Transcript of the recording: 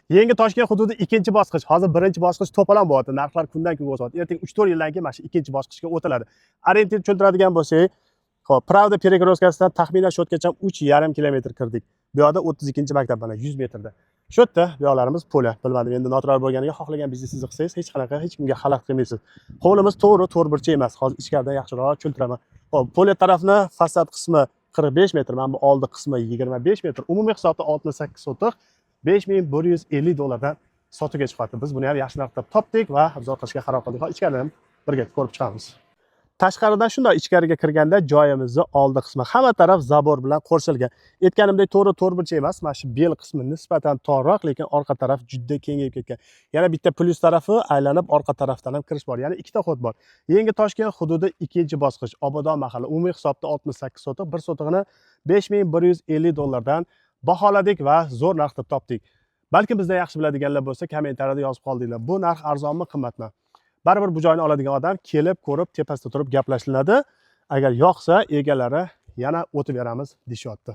Yangi Toshkent hududi, ikkinchi bosqich. Hozir birinchi bosqich to'polon bo'lyapti, narxlar kundan kunga o'syapti. Ertaga 3-4 yildan keyin mana shu ikkinchi bosqichga o'tiladi. Orientir tushuntiradigan bo'lsak, ho'p, Pravda перекрёсткasidan taxminan shu yergacha 3,5 kilometr kirdik. Bu yoqda 32-maktab, mana 100 metrda. Shu yerda bu yoqlarimiz поле. Bilmadim, endi noturar bo'lganiga xohlagan biznesingizni qilsangiz, hech qanaqa hech kimga xalaqit qilmaysiz. Hovlimiz to'g'ri to'rtburchak emas. Hozir ichkaridan yaxshiroq tushuntiraman. Ho'p, поле tarafni fasad qismi 45 metr, mana bu oldi qismi 25 metr. Umumiy hisobda 68 sotix, 5150 dollardan sotuvga chiqyapti. Biz buni ham yaxshi narxda topdik va обзор qilishga qaror qildik. Hozir ichkaridan ham birga ko'rib chiqamiz. Tashqaridan shundoq ichkariga kirganda joyimizni oldi qismi, hamma taraf забор bilan qo'rshalgan. Aytganimdek, to'g'ri to'rtburchak emas, mana shu bel qismi nisbatan torroq, lekin orqa taraf juda kengayib ketgan. Yana bitta plyus tarafi, aylanib orqa tarafdan ham kirish bor, ya'ni ikkita ход bor. Yangi Toshkent hududi, ikkinchi bosqich, Obodon mahalla, umumiy hisobda 68 sotix, bir sotig'ini 5150 dollardan baholadik va zo'r narxda topdik. Balkim bizdan yaxshi biladiganlar bo'lsa, kommentariyada yozib qoldinglar, bu narx arzonmi, qimmatmi? Baribir bu joyni oladigan odam kelib ko'rib, tepasida turib gaplashiladi. Agar yoqsa, egalari yana o'tib beramiz deyishyapti.